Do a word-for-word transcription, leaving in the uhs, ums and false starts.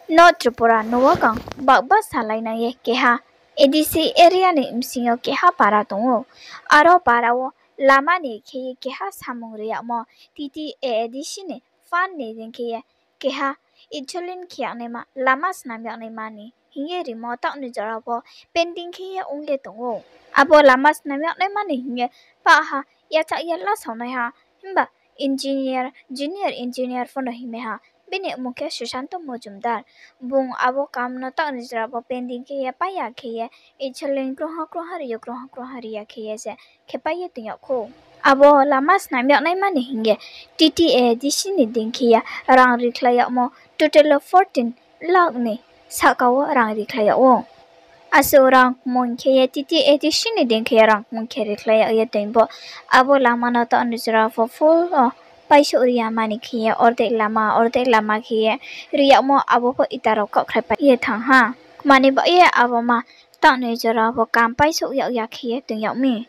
North Tripura Nuwakang bahba salainang ye keha A D C area ni bsing yo keha para tong ou. Aro para wo lama ni khe ye keha samung ri yagmo T T A A D C ni fund ni deing khe ye keha echelon khe yagnaima, lama snam yagnaima ni hing ye rimo taoh ni jora pho pending khe ye ong ye tong ou. Abo lama snam yagnaima ni hing ye pah ha yachak ye lasaonaiha, himba engineer, junior engineer pho no hingmai ha. Bini mmung khe Susanto Mojumdar. Bung abo kam no taoh ni jora pho pending khe ye pai ya khe ye, echelon krungha krungha ri yo, krungha krungha ri ya khe ye se khepai ye tong yag khou. Abo lama snam yagnaima ni hing ye T T A A D C ni deing khe ye rang rikhlai yagmo total fourteen lakh ni sahka wo rang rikhlai yag ou. Asuh rang kmung khe ye T T A A D C ni deing khe ye rang kmung khe rikhlai yag ye tong pho, abo lama no taoh ni jora pho full wo paisouh ri ya mani khe ye ordek lama, ordek lama khe ye ri yagmo abo pho ita rao kaohkhlai pai ye thanng ha. Kmani baoh ye abo ma taoh ni jora pho kam paisouh yag ya khe ye tong yag mi.